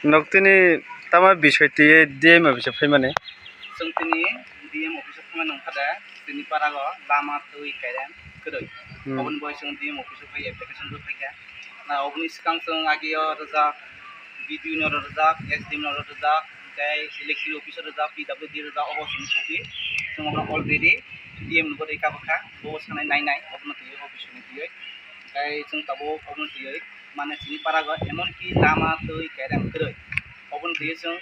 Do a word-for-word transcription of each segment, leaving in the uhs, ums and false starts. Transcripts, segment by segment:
Nok tini tama bisoi twi D M office o phaimani? Chwng tini D M office o phaimani wngkha de, tini para o lama twi kaireng kwrwi. Hmm. Oboni bagwi chwng D M office o phai application rw phaikha. Na oboni swkang chwng ageo rwjak, B D O no rwjak, S D M no rwjak, tei electric office o rwjak, P W D rwjak, obo chwng copy. Chwng obo already D M no bo rwkha bwkha, bo sanai nai nai, obono twiwi office ni twiwi. Tei chwng tabuk obono twiwi mane chini para o emonki lama twi kaireng kwrwi. Oboni twiwi chwng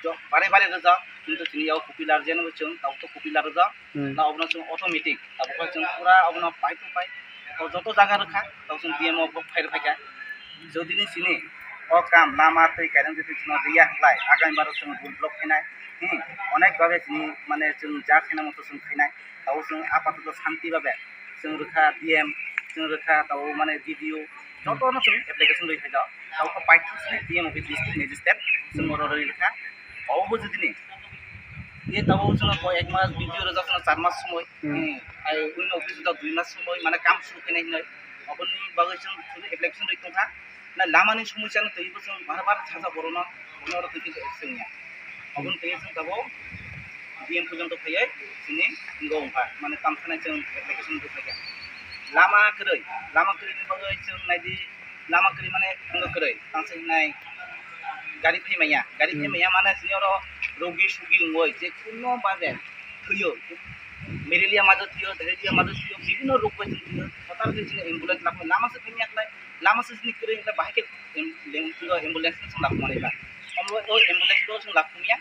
jo-, bare bare rwjak, kintu chini yago copy larjani bo chwng tabuk to copy larjak. Hmm. Na obono chwng automatic, tabuk khe chwng pura obono pai to pai. O joto jaga rwkha, tabuk chwng D M o bo phai rw phaikha. Jodi ni chini o kam lama twi kaireng jodi chwng riya hwnkhlai, agami baro chwng road block khainai. Hmm, onek bhabe chini mane chwng ja khaina moto chwng khainai. Tabuk chwng apatoto shanti bhabe chwng rwkha D M, chwng rwkha tabuk mane B D O, jotono chwng application rwi phaikha. Tabuk paithak sini D M office, district magistrate chwng oro rwi rwkha. Obo jodi ni, e tabuk chwng koi ek mas, B D O rwjak chwng char mas somoi, hmm, ai wngno office rwjak dui mas somoi, mane kam suru khainai hinwi. Oboni bagwi chwng sudi application rwi tongkha. Na lamani somosya no twiwi bo chwng bar bar sajak borokno, borokno oro twi twi action ya. Aboni twiwi chwng tabuk D M porjonto phaiwi chini ngo wngkha, mane tamo sanai chwng application rw phaikha. Lama kwrwi, lama kwrwini bagwi chwng naidi, lama kwrwi mane wngkha kwrwi, tangsa hinai gari phai manya, gari phai manya mane chini oro rogi sugi wngwi je kuno babe thwio, malaria majo thwio, malaria majo thwio, bibhinno rog bai chwng thwio, hotar khe chini ambulance lakho lama se phai manya khlai. Lama se chini kwrwi wngkha, bahai khe em-, leng-, ambulance no chwng lakhumani ba. Omo o ambulance no chwng lakhumya,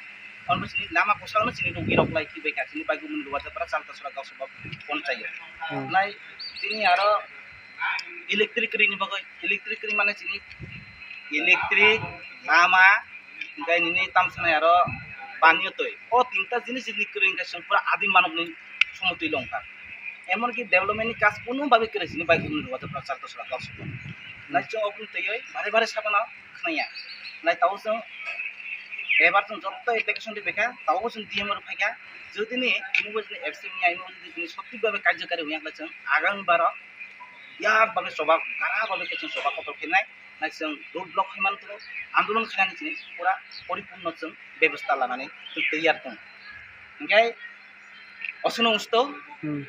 omo chini lama kosa no chini rogwi rok lai thwi bai kha, chini bai gumuni Luwajapra, Chaltasora, Gausabag ponchayat. Hmm. Nai tini aro electric kwrwi ni bagwi, electric kwrwi mane chini electric, lama, hingke nini tamsanai aro paniyo twi. O tinta jinis ni kwrwi wngkha chwng pura adim manok ni somoi twi longkha. Emonki development ni kaam kunu bagwi kwrwi sini bai kunu rwbato pura Chaltasora Gausabag. Nai chwng oboni twiwi bare bare sabano khnaya. Nai tabuk chwng ebar chwng joto application rwbaikha, tabuk chwng D M o rwphaikha. Jodi ni imo bo jodi action ya, imo bo jodi sothik bhabe karjokari wngya khlai chwng agami baro yak bhabe choba, kara bhabe khe chwng choba kotor khenai. Nai chwng road block khai mano, andolon khainani chini pura poripurno chwng bebosta lanani chwng tiyar tong. Hingke osono usto. Hmm.